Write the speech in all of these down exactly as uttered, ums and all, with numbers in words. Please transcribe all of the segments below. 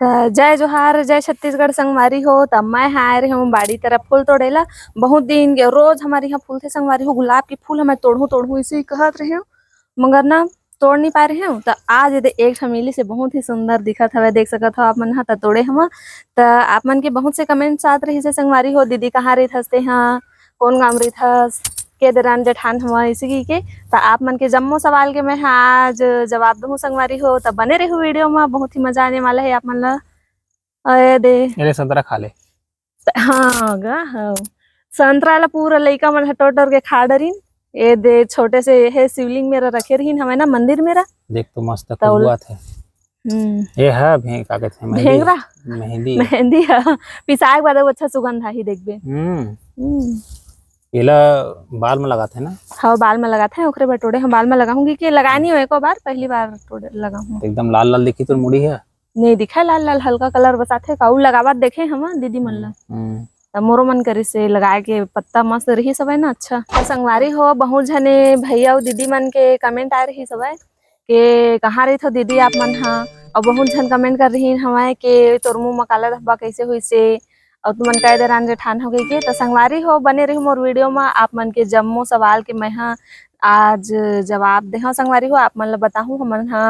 त जय जोहार, जय छत्तीसगढ़ संगवारी हो। त मैं ह आए रहे हूँ बाड़ी तरफ फूल तोड़े ला। बहुत दिन के रोज हमारे यहाँ फूल थे संगवारी हो, गुलाब के फूल हमें तोड़हूँ तोड़हूँ इसे ही कहत रहे हूँ, मगर ना तोड़ नहीं पाए रहे हूँ। त आज ये दे एक ठा मिली से बहुत ही सुंदर दिखत हवे, देख सकत हो आप मन ह। त तोड़े हवा त आप मन के बहुत से कमेंट्स आत रही से संगवारी हो, दीदी कहाँ रहिथस ते हा, कौन गाँव रहिथस, के दरान जेठान हवा इसी की के। त आप मन के जम्मो सवाल के मैं ह आज जवाब दूँ संगवारी हो। त बने रहू वीडियो में, बहुत ही मजा आने वाला है आप मन ला। अरे दे। ये ले संतरा खा ले। हाँ गा, हाँ। संतरा ला पूरा लइका मन ह टोर टोर के खा डरिन। ये दे छोटे से ये है शिवलिंग मेरा रखे रहिन हमें ना मंदिर मेरा। देख तो मस्त तौल। खुशबू आत है। हम्म। ये है भे-, का कहते हैं, मेहंदी? भेंगरा? मेहंदी। मेहंदी है। पिसाए के बाद वो अच्छा सुगंध आही देखबे। हम्म। हम्म। एला बाल में लगाते हैं ना? हाँ, बाल में लगाते हैं, ओकरे बर टोड़े हम बाल में लगाहूंगी कि लगाए नहीं हो एको बार, पहली बार टोड़े लगाहूँ। एकदम लाल लाल दिखी तो मुड़ी है। नहीं दिखाए लाल लाल, हल्का कलर बस आथे। काऊ लगावत देखे हम दीदी मन ला। हम्म। त मोरो मन करिस से लगाए के, पत्ता मस्त रही सब है ना, अच्छा। त संगवारी हो, बहुत झने भैया अउ दीदी मन के कमेंट आए रही सब है के कहाँ रहिथो दीदी आप मन हा, अउ बहुत झन कमेंट कर रही हवय के तोर मुंह म काला धब्बा कैसे होइसे, अउ तुमन कह दे रान जेठान हो गई के। त संगवारी हो, बने रहू मोर वीडियो म, आप मन के जम्मो सवाल के मैं हा आज जवाब देहूं संगवारी हो। आप मन ल बताहूं हमन हा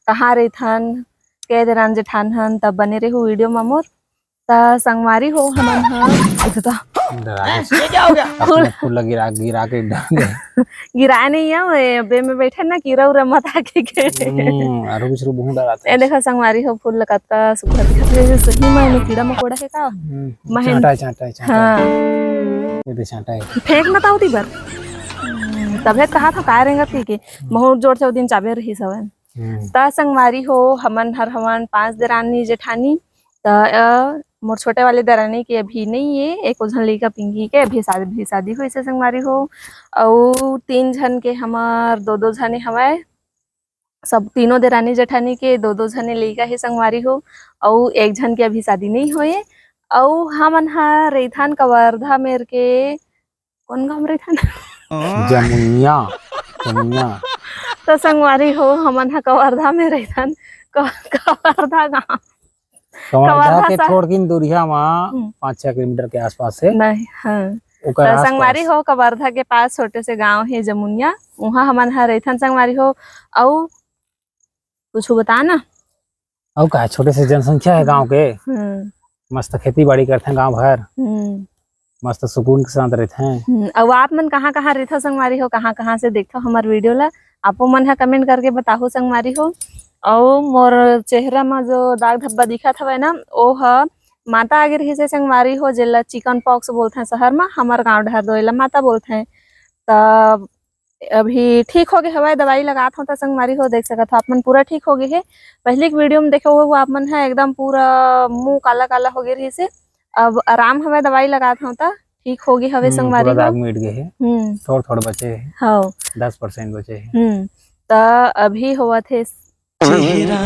कहाँ रहिथन, कह दे रान जेठान हन, तब बने रहू वीडियो म मोर। त संगवारी हो हमन ह, इधर तो डरा गया। ये क्या हो गया? अपने फूल ला गिरा, गिरा के डर गए। गिराए नहीं है, वो ये बे में बैठे ना, कीरा उरा मत आके के। हम्म, अरु बिसरु बहुत डराते ये हैं। देखा संगवारी हो, फूल ला कतका सुघर दिखत हे। सही में एमे कीड़ा मकोड़ा है का? हम्म, महेंद-, चांटा है, चांटा है, चांटा है। हाँ। ये दे चांटा है। फेंक मत आवती बर। हम्म, तभे कहा था काय रेंगत के, के। बहुत जोर से वो दिन चाबे रही सवन। हम्म। त संगवारी हो, हमन हर हवन पांच देरानी जेठानी। त, अ, मोर छोटे वाले देरानी के अभी नहीं है, एको झन लइका पिंकी के अभी शादी, अभी शादी होइसे संगवारी हो। अउ तीन झन के हमर दो दो झने हवय, सब तीनों देरानी जेठानी के दो दो झने लइका हे संगवारी हो। अउ एक झन के अभी शादी नहीं होए। अउ हमन ह रहिथन कवर्धा मेर के कौन गाँव में रहिथन? जमुनिया, जमुनिया। तो संगवारी हो, हमन ह कवर्धा में रहिथन। क-, कवर्धा गाँव। कवर्धा कवर्धा के सा- थोड़किन दूरिया म हम्म। पाँच छह किलोमीटर के आसपास से। नहीं, हाँ। ओकर तो आसपास। संगवारी हो, कवर्धा के पास छोटे से गाँव हे जमुनिया, उहाँ हमन ह रहिथन संगवारी हो। अउ कुछ बता ना। अउ का, छोटे से जनसंख्या है गांव के। हम्म। मस्त खेती बाड़ी करथे गांव भर। हम्म। मस्त सुकून के साथ रहिथे। हम्म, अउ आप मन कहाँ-कहाँ रहिथो संगवारी हो, कहाँ-कहाँ से देखथो हमर वीडियो ला, आपो मन ह कमेंट करके बताहू संगवारी हो। अउ मोर चेहरा म जो दाग धब्बा दिखत हवय ना, ओ ह माता आगे रहिसे संगवारी हो, जेला चिकन पॉक्स बोलथे शहर म, हमर गांव डहर दो एला माता बोलथे। त अभी ठीक होगे हवय, दवाई लगात हव त संगवारी हो, देख सकत हव आप मन पूरा ठीक होगे हे। पहिली के वीडियो में देखे हो आप मन ह एकदम पूरा मुंह काला काला होगे रहिस हे, अब आराम हवय, दवाई लगात हव त ठीक होगे हवय हम्म, संगवारी पूरा हो। दाग मिट गे हे। हम्म। थोड़ थोड़ बचे हे। हव। दस परसेंट बचे हे। हम्म, त अभी होवत हे। चेहरा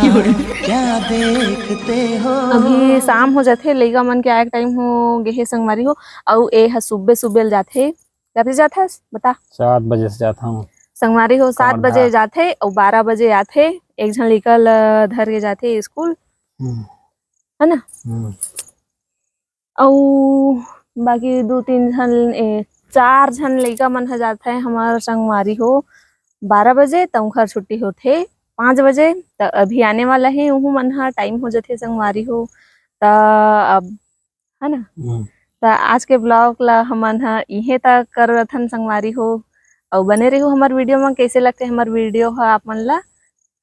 क्या देखते हो। अभी शाम हो जाथे, लइका मन के आए के टाइम हो गे हे संगवारी हो, अउ ए ह सुबे सुबे ल जाथे। कब से जाथस? बता। सात बजे से जात हूँ। संगवारी हो, सात कवर्धा। बजे जाथे अउ बारह बजे आथे। एक झन लइका ल धर के जाथे स्कूल, हम्म। है ना? हम्म। अउ बाकी दू तीन झन, ए, चार झन लइका मन ह जाथे हमर संगवारी हो, बारह बजे, त उंखर छुट्टी होथे पाँच बजे। त अभी आने वाला हे, उहू मन ह टाइम हो जाथे संगवारी हो। त अब है ना? हम्म। त आज के ब्लॉग ला हमन ह इहें तक करथन संगवारी हो, अउ बने रहू हमर वीडियो म। कैसे लगथे हमर वीडियो ह आप मन ला,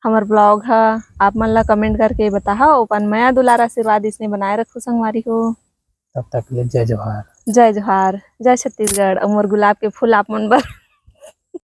हमर ब्लॉग ह आप मन ला कमेंट करके बताहव। अपन मया दुलार आशीर्वाद इसने बनाए रखू संगवारी हो। तब तक के लिए जय जोहार। जय जोहार, जय छत्तीसगढ़, अउ मोर गुलाब के फूल आप मन बर।